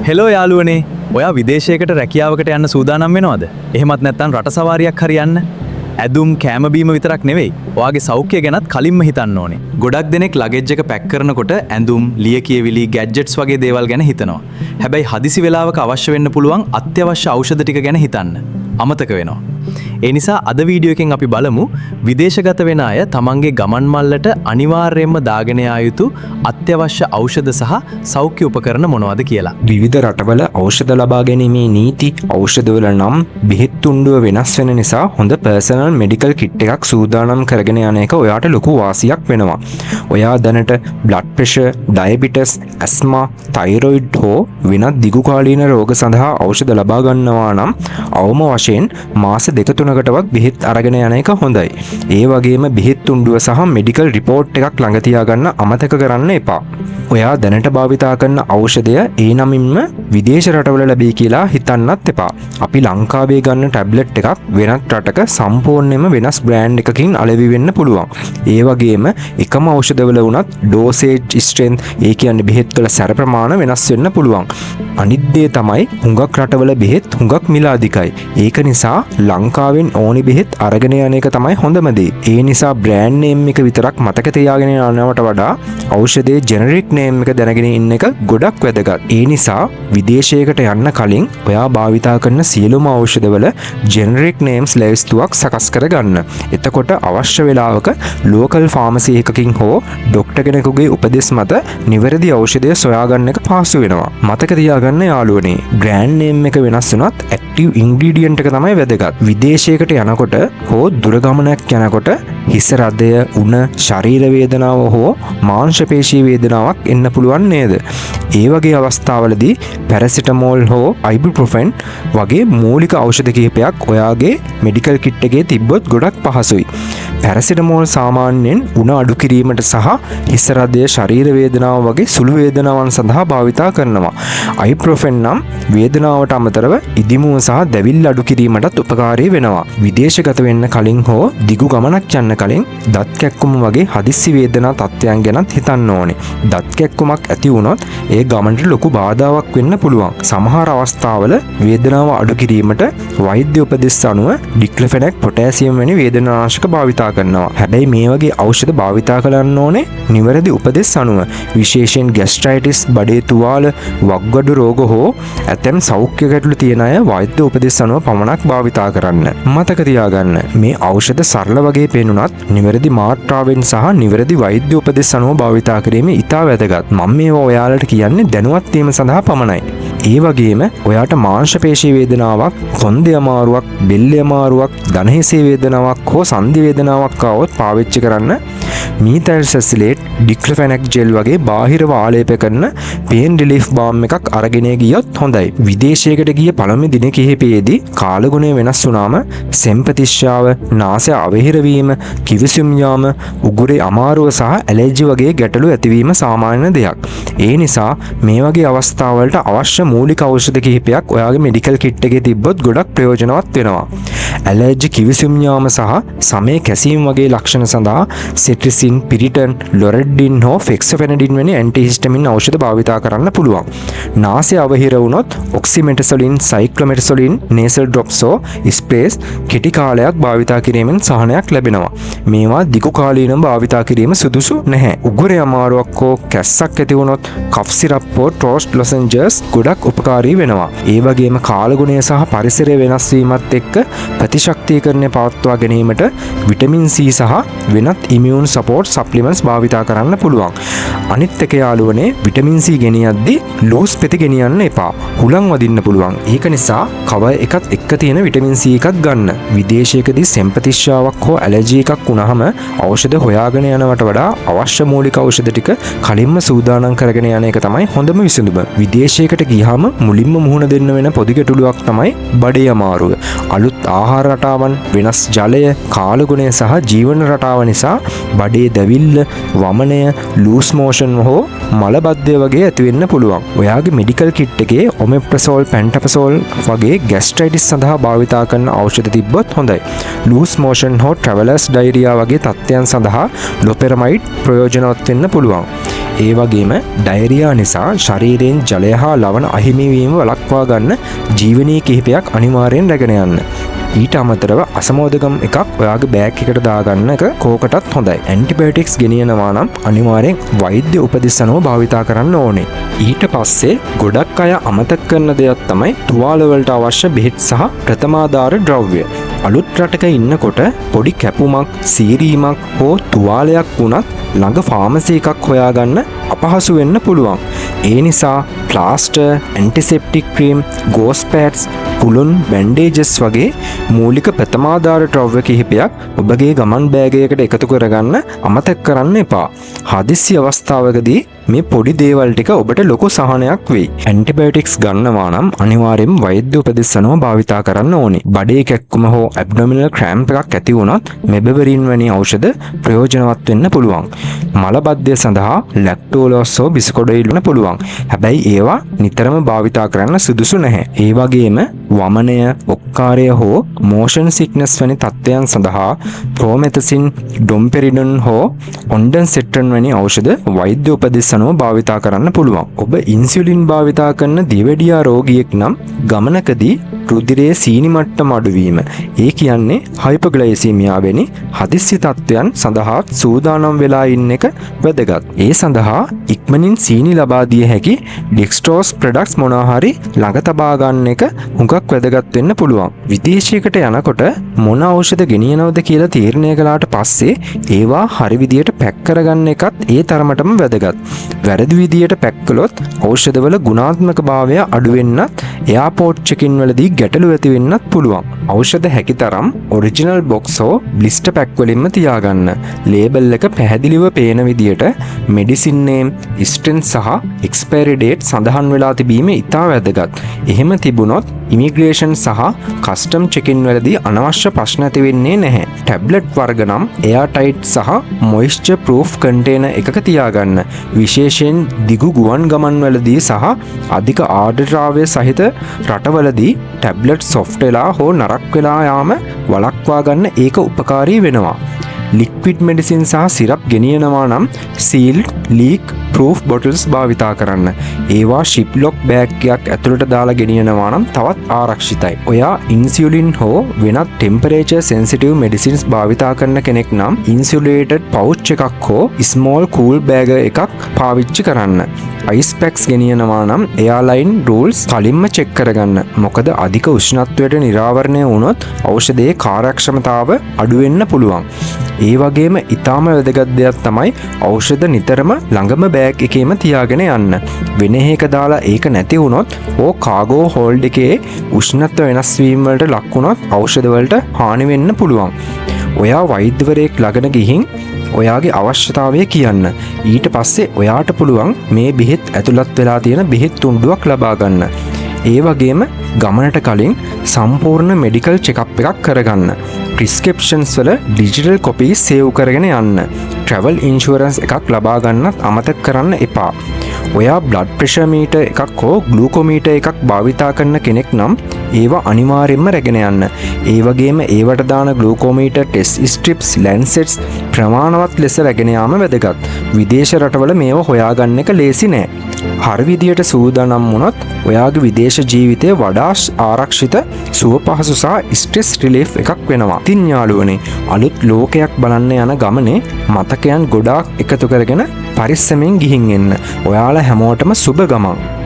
Hello යාළුවනේ, ඔයා විදේශයකට රැකියාවකට යන්න සූදානම් වෙනවද? එහෙමත් නැත්නම් රට සවාරියක් හරි යන්න? ඇඳුම්, කෑම බීම විතරක් නෙවෙයි, ඔයාගේ සෞඛ්‍ය ගැනත් කලින්ම හිතන්න ඕනේ. ගොඩක් දෙනෙක් ලගේජ් එක පැක් කරනකොට ඇඳුම්, ලියකියවිලි, ගැජට්ස් වගේ දේවල් ගැන හිතනවා. හැබැයි හදිසි වෙලාවක අවශ්‍ය වෙන්න පුළුවන් අත්‍යවශ්‍ය ඖෂධ ටික ගැන හිතන්න අමතක වෙනවා. ඒ නිසා අද වීඩියෝ එකෙන් අපි බලමු විදේශගත වෙන අය තමන්ගේ ගමන් මල්ලට අනිවාර්යයෙන්ම දාගෙන යා යුතු අත්‍යවශ්‍ය ඖෂධ සහ සෞඛ්‍ය උපකරණ මොනවද කියලා. විවිධ රටවල ඖෂධ ලබා ගැනීමේ නීති, ඖෂධවල නම්, බෙහෙත් තුණ්ඩුව වෙනස් වෙන නිසා හොඳ පර්සනල් මෙඩිකල් කිට් එකක් සූදානම් කරගෙන යන එක ඔයාට ලොකු වාසියක් වෙනවා. ඔයා දැනට බ්ලඩ් ප්‍රෙෂර්, ඩයබිටස්, ඇස්මා, තයිරොයිඩ් හෝ වෙනත් දිගුකාලීන රෝග සඳහා ඖෂධ ලබා ගන්නවා නම් අවම වශයෙන් මාස දෙක තුනකටවත් බෙහෙත් අරගෙන යන එක හොඳයි. ඒ වගේම බෙහෙත් තුණ්ඩුව සහ මෙඩිකල් රිපෝට් එකක් ළඟ තියාගන්න අමතක කරන්න එපා. ඔයා දැනට භාවිතා කරන ඖෂධය ඒ නමින්ම විදේශ රටවල ලැබේ කියලා හිතන්නත් එපා. අපි ලංකාවේ ගන්න ටැබ්ලට් එකක් වෙනත් රටක සම්පූර්ණයෙන්ම වෙනස් බ්‍රෑන්ඩ් එකකින් අලෙවි වෙන්න පුළුවන්. ඒ වගේම එකම ඖෂධවල වුණත් ඩෝසේජ් ස්ට්‍රෙන්ත්, ඒ කියන්නේ බෙහෙත් වල සැර ප්‍රමාණ වෙනස් වෙන්න පුළුවන්. අනිත් දේ තමයි හුඟක් රටවල බෙහෙත් හුඟක් මිල අධිකයි. ඒක නිසා ලංකාවෙන් ඕනි බෙහෙත් අරගෙන යන එක තමයි හොඳම දේ. ඒ නිසා බ්‍රෑන්ඩ් නේම් එක විතරක් මතක තියාගෙන යනවට වඩා ඖෂධයේ ජෙනරික් නේම් එක දැනගෙන ඉන්න එක ගොඩක් වැදගත්. ඒ නිසා විදේශයකට යන්න කලින් ඔයා භාවිතා කරන සියලුම ඖෂධවල ජෙනරික් නේම්ස් ලැයිස්තුවක් සකස් කරගන්න. එතකොට අවශ්‍ය වෙලාවක ලෝකල් ෆාමසි එකකින් හෝ ඩොක්ටර් කෙනෙකුගේ උපදෙස් මත නිවැරදි ඖෂධය සොයාගන්න එක පහසු වෙනවා. මතක තියාගන්න යාළුවනේ, බ්‍රෑන්ඩ් නේම් එක වෙනස් වුණත් ඇක්ටිව් ඉන්ග්‍රීඩියන්ට් එක තමයි වැදගත්. විදේශයකට යනකොට හෝ දුර ගමනක් යනකොට හිස රදය, උණ, ශරීර වේදනාව හෝ මාංශ පේශී වේදනාවක් එන්න පුළුවන් නේද? ඒ වගේ අවස්ථාවලදී පැරසිටමෝල් හෝ අයිබුප්‍රොෆෙන් වගේ මූලික ඖෂධ කිහිපයක් ඔයාගේ මෙඩිකල් කිට් එකේ තිබ්බොත් ගොඩක් පහසුයි. පැරසිටමෝල් සාමාන්‍යයෙන් උණ අඩු කිරීමට සහ හිස රදය, ශරීර වේදනාව වගේ සුළු වේදනාවන් සඳහා භාවිතා කරනවා. අයිබුප්‍රොෆෙන් නම් වේදනාවට අමතරව ඉදිමුව සහ දැවිල්ල අඩු කිරීමටත් උපකාරී වෙනවා. විදේශගත වෙන්න කලින් හෝ දිගු ගමනක් යන්න කලින් දත් කැක්කුම වගේ හදිස්සි වේදනා තත්ත්වයන් ගැනත් හිතන්න ඕනේ. දත් කැක්කුමක් ඇති වුණොත් ඒ ගමනට ලොකු බාධාවක් වෙන්න පුළුවන්. සමහර අවස්ථාවල වේදනාව අඩු කිරීමට වෛද්‍ය උපදෙස් අනුව ඩික්ලොෆෙනැක් පොටෑසියම් වැනි වේදනානාශක භාවිතා කරනවා. හැබැයි මේ වගේ ඖෂධ භාවිතා කරන්න ඕනේ නිවැරදි උපදෙස් අනුව. විශේෂයෙන් ගැස්ට්‍රයිටිස්, බඩේ තුවාල, වකුගඩු රෝග හෝ ඇතැම් සෞඛ්‍ය ගැටලු තියෙන අය වෛද්‍ය උපදෙස් අනුව පමණක් භාවිතා කරන්න. මතක තියාගන්න, මේ ඖෂධ සරල වගේ පෙනුනත් නිවැරදි මාත්‍රාවෙන් සහ නිවැරදි වෛද්‍ය උපදෙස් අනුව භාවිතා කිරීම ඉතා වැදගත්. මම මේවා ඔයාලට කියන්නේ දැනුවත් වීම සඳහා පමණයි. ඒ වගේම ඔයාට මාංශ පේශී වේදනාවක්, කොන්දේ අමාරුවක්, බෙල්ලේ අමාරුවක්, දණහිසේ වේදනාවක් හෝ සන්ධි වේදනාවක් ආවොත් පාවිච්චි කරන්න මීතයිල් සැලිසිලේට්, ඩික්ලොෆෙනැක් ජෙල් වගේ බාහිරව ආලේප කරන පේන් රිලීෆ් බාම් එකක් අරගෙන ගියොත් හොඳයි. විදේශයකට ගිය පළමු දින කිහිපයේදී කාලගුණය වෙනස් වුණාම සෙම්ප්‍රතිශ්‍යාව, නාසය අවහිර වීම, කිවිසුම් යාම, උගුරේ අමාරුව සහ ඇලර්ජි වගේ ගැටලු ඇතිවීම සාමාන්‍ය දෙයක්. ඒ නිසා මේ වගේ අවස්ථාවලට අවශ්‍ය මූලික ඖෂධ කිහිපයක් ඔයාගේ මෙඩිකල් කිට් එකේ තිබ්බොත් ගොඩක් ප්‍රයෝජනවත් වෙනවා. ඇලර්ජි, කිවිසුම් යාම සහ සමේ කැසීම් වගේ ලක්ෂණ සඳහා සෙට්‍රිසින්, පිරිටන්, ලොරැටඩින් හෝ ෆෙක්සොෆෙනඩින් වැනි ඇන්ටිහිස්ටමින් ඖෂධ භාවිතා කරන්න පුළුවන්. නාසය අවහිර වුණොත් ඔක්සිමෙටසොලින්, සයික්ලොමෙටසොලින් නේසල් ඩ්‍රොප්ස් හෝ ස්ප්‍රේස් කෙටි කාලයක් භාවිතා කිරීමෙන් සහනයක් ලැබෙනවා. මේවා දිගු කාලීනව භාවිතා කිරීම සුදුසු නැහැ. උගුරේ අමාරුවක් හෝ කැස්සක් ඇති වුණොත් කෆ් සිරප් හෝ ත්‍රෝට් ලොසෙන්ජස් ගොඩක් උපකාරී වෙනවා. ඒ වගේම කාලගුණය සහ පරිසරය වෙනස් වීමත් එක්ක ප්‍රතිශක්තිකරණය පවත්වා ගැනීමට විටමින් C සහ වෙනත් ඉමියුන් සපෝට් සප්ලිමන්ට්ස් භාවිතා කරන්න පුළුවන්. අනිත් එක යාළුවනේ, විටමින් C ගෙනියද්දි ලූස් පෙති ගෙනියන්න එපා. හුලං වදින්න පුළුවන්. ඒක නිසා කවර් එකත් එක්ක තියෙන විටමින් C එකක් ගන්න. විදේශයකදී සෙම්ප්‍රතිශ්‍යාවක් හෝ ඇලර්ජි එකක් වුණාම ඖෂධ හොයාගෙන යනවට වඩා අවශ්‍ය මූලික ඖෂධ ටික කලින්ම සූදානම් කරගෙන යන එක තමයි හොඳම විසඳුම. විදේශයකට ගියාම මුලින්ම මුහුණ දෙන්න වෙන පොදු ගැටලුවක් තමයි බඩේ අමාරුව. අලුත් ආහාර රටාවන්, වෙනස් ජලය, කාලගුණය සහ ජීවන රටාව නිසා බඩේ දැවිල්ල, වමනය, ලූස් මෝෂන් හෝ මලබද්ධය වගේ ඇති වෙන්න පුළුවන්. ඔයාගේ මෙඩිකල් කිට් එකේ ඔමෙප්‍රසෝල්, පැන්ටොප්‍රසෝල් වගේ ගැස්ට්‍රයිටිස් සඳහා භාවිතා කරන ඖෂධ තිබ්බොත් හොඳයි. ලූස් මෝෂන් හෝ ට්‍රැවලර්ස් ඩයරියා වගේ තත්ත්වයන් සඳහා ලොපෙරමයිඩ් ප්‍රයෝජනවත් වෙන්න පුළුවන්. ඒ වගේම ඩයරියා නිසා ශරීරයෙන් ජලය හා ලවණ අහිමි වීම වළක්වා ගන්න ජීවනී කිහිපයක් අනිවාර්යෙන් රැගෙන යන්න. ඊට අමතරව අසමෝදගම් එකක් ඔයාගේ බෑග් එකට දාගන්න එක කෝකටත් හොඳයි. ඇන්ටිබයොටික්ස් ගෙනියනවා නම් අනිවාර්යෙන් වෛද්‍ය උපදෙස් අනුව භාවිතා කරන්න ඕනේ. ඊට පස්සේ ගොඩක් අය අමතක කරන දෙයක් තමයි තුවාල වලට අවශ්‍ය බෙහෙත් සහ ප්‍රථමාධාර ද්‍රව්‍ය. අලුත් රටක ඉන්නකොට පොඩි කැපුමක්, සීරීමක් හෝ තුවාලයක් වුණත් ළඟ ෆාමසි එකක් හොයාගන්න අපහසු වෙන්න පුළුවන්. ඒ නිසා ප්ලාස්ටර්, ඇන්ටිසෙප්ටික් ක්‍රීම්, ගෝස් පැඩ්ස්, පුළුන්, බැන්ඩේජස් වගේ මූලික ප්‍රථමාධාර ද්‍රව්‍ය කිහිපයක් ඔබගේ ගමන් බෑගයකට එකතු කරගන්න අමතක කරන්න එපා. හදිස්සි අවස්ථාවකදී මේ පොඩි දේවල් ටික ඔබට ලොකු සහනයක් වෙයි. ඇන්ටිබයොටික්ස් ගන්නවා නම් අනිවාර්යෙන්ම වෛද්‍ය උපදෙස් අනුව භාවිතා කරන්න ඕනේ. බඩේ කැක්කුම හෝ ඇබ්ඩොමිනල් ක්‍රෑම්ප් එකක් ඇති වුණොත් මෙබෙවරින් වැනි ඖෂධ ප්‍රයෝජනවත් වෙන්න පුළුවන්. මලබද්ධය සඳහා ලැක්ටුලෝස් හෝ බිසකොඩයිල් වෙන්න පුළුවන්. හැබැයි ඒවා නිතරම භාවිතා කරන්න සුදුසු නැහැ. ඒ වගේම වමනය, ඔක්කාරය හෝ මෝෂන් සික්නස් වැනි තත්ත්වයන් සඳහා ප්‍රෝමෙතසින්, ඩොම්පෙරිඩොන් හෝ ඔන්ඩන්සෙට්‍රන් වැනි ඖෂධ වෛද්‍ය උපදෙස් අනුව භාවිතා කරන්න පුළුවන්. ඔබ ඉන්සියුලින් භාවිතා කරන දියවැඩියා රෝගියෙක් නම් ගමනකදී රුධිරයේ සීනි මට්ටම අඩුවීම, ඒ කියන්නේ හයිපර්ග්ලයිසීමියා වැනි හදිස්සි තත්ත්වයන් සඳහා සූදානම් වෙලා ඉන්න එක වැදගත්. ඒ සඳහා ඉක්මනින් සීනි ලබා දිය හැකි ඩෙක්ස්ට්‍රෝස් ප්‍රොඩක්ට්ස් මොනවා හරි ළඟ තබා ගන්න එක හුඟක් වැදගත් වෙන්න පුළුවන්. විදේශයකට යනකොට මොන ඖෂධ ගෙනියනවද කියලා තීරණය කළාට පස්සේ ඒවා හරි විදියට පැක් කරගන්න එකත් ඒ තරමටම වැදගත්. වැරදි විදියට පැක් කළොත් ඖෂධවල ගුණාත්මක භාවය අඩු වෙන්නත්, එයාපෝට් චෙකින් වලදී ගැටලු ඇති වෙන්නත් පුළුවන්. ඖෂධ හැකිතරම් ඔරිජිනල් බොක්ස් හෝ බ්ලිස්ටර් පැක් වලින්ම තියාගන්න. ලේබල් එක පැහැදිලිව පේන විදියට මෙඩිසින් නේම්, ස්ට්‍රෙන්ත් සහ එක්ස්පයරි ඩේට් සඳහන් වෙලා තිබීම ඉතා වැදගත්. එහෙම තිබුණොත් ඉමිග්‍රේෂන් සහ කස්ටම් චෙකින් වලදී අනවශ්‍ය ප්‍රශ්න ඇති වෙන්නේ නැහැ. ටැබ්ලට් වර්ග නම් එයාර් ටයිට් සහ මොයිස්චර් ප්‍රූෆ් කන්ටේනර් එකක තියාගන්න. විශේෂයෙන් දිගු ගුවන් ගමන් වලදී සහ අධික ආර්ද්‍රතාවය සහිත රටවලදී ටැබ්ලට් සොෆ්ට් වෙලා හෝ නරක් වෙලා යාම වළක්වා ගන්න ඒක උපකාරී වෙනවා. ලික්විඩ් මෙඩිසින් සහ සිරප් ගෙනියනවා නම් සීල්ඩ්, ලීක් ප්‍රූෆ් බොටල්ස් භාවිතා කරන්න. ඒවා සිප්ලොක් බෑග් එකක් ඇතුළට දාලා ගෙනියනවා නම් තවත් ආරක්ෂිතයි. ඔයා ඉන්සියුලින් හෝ වෙනත් ටෙම්පරේචර් සෙන්සිටිව් මෙඩිසින්ස් භාවිතා කරන කෙනෙක් නම් ඉන්සුලේටඩ් පවුච් එකක් හෝ ස්මෝල් කූල් බෑග් එකක් පාවිච්චි කරන්න. අයිස් පැක්ස් ගෙනියනවා නම් එයාලයින් රූල්ස් කලින්ම චෙක් කරගන්න. මොකද අධික උෂ්ණත්වයට නිරාවරණය වුණොත් ඖෂධයේ කාර්යක්ෂමතාව අඩු වෙන්න පුළුවන්. ඒ වගේම ඉතාම වැදගත් දෙයක් තමයි ඖෂධ නිතරම ළඟම බෑග් එකේම තියාගෙන යන්න. වෙන එකක දාලා ඒක නැති වුණොත් හෝ කාගෝ හෝල්ඩ් එකේ උෂ්ණත්ව වෙනස් වීම වලට ලක් වුණොත් ඖෂධ වලට හානි වෙන්න පුළුවන්. ඔයා වෛද්‍යවරයෙක් ළඟට ගිහින් ඔයාගේ අවශ්‍යතාවය කියන්න. ඊට පස්සේ ඔයාට පුළුවන් මේ බෙහෙත් ඇතුළත් වෙලා තියෙන බෙහෙත් තුණ්ඩුවක් ලබා ගන්න. ඒ වගේම ගමනට කලින් සම්පූර්ණ මෙඩිකල් චෙකප් එකක් කරගන්න. ප්‍රිස්ක්‍රිප්ෂන්ස් වල ඩිජිටල් කොපි සේව් කරගෙන යන්න. ට්‍රැවල් ඉන්ෂුරන්ස් එකක් ලබා ගන්නත් අමතක කරන්න එපා. ඔයා බ්ලඩ් ප්‍රෙෂර් මීටර් එකක් හෝ ග්ලූකෝමීටර් එකක් භාවිතා කරන කෙනෙක් නම් ඒවා අනිවාර්යෙන්ම රැගෙන යන්න. ඒ වගේම ඒවට දාන ග්ලූකෝමීටර් ටෙස්ට් ස්ට්‍රිප්ස්, ලැන්සෙට්ස් ප්‍රමාණවත් ලෙස රැගෙන යාම වැදගත්. විදේශ රටවල මේවා හොයාගන්න එක ලේසි නෑ. හරි විදියට සූදානම් වුණොත් ඔයාගේ විදේශ ජීවිතය වඩා ආරක්ෂිත, සුව පහසු සහ ස්ට්‍රෙස් රිලීෆ් එකක් වෙනවා. ඉතින් යාළුවනේ, අලුත් ලෝකයක් බලන්න යන ගමනේ මතකයන් ගොඩාක් එකතු කරගෙන පරිස්සමෙන් ගිහින් එන්න. ඔයාලා හැමෝටම සුබ ගමන්.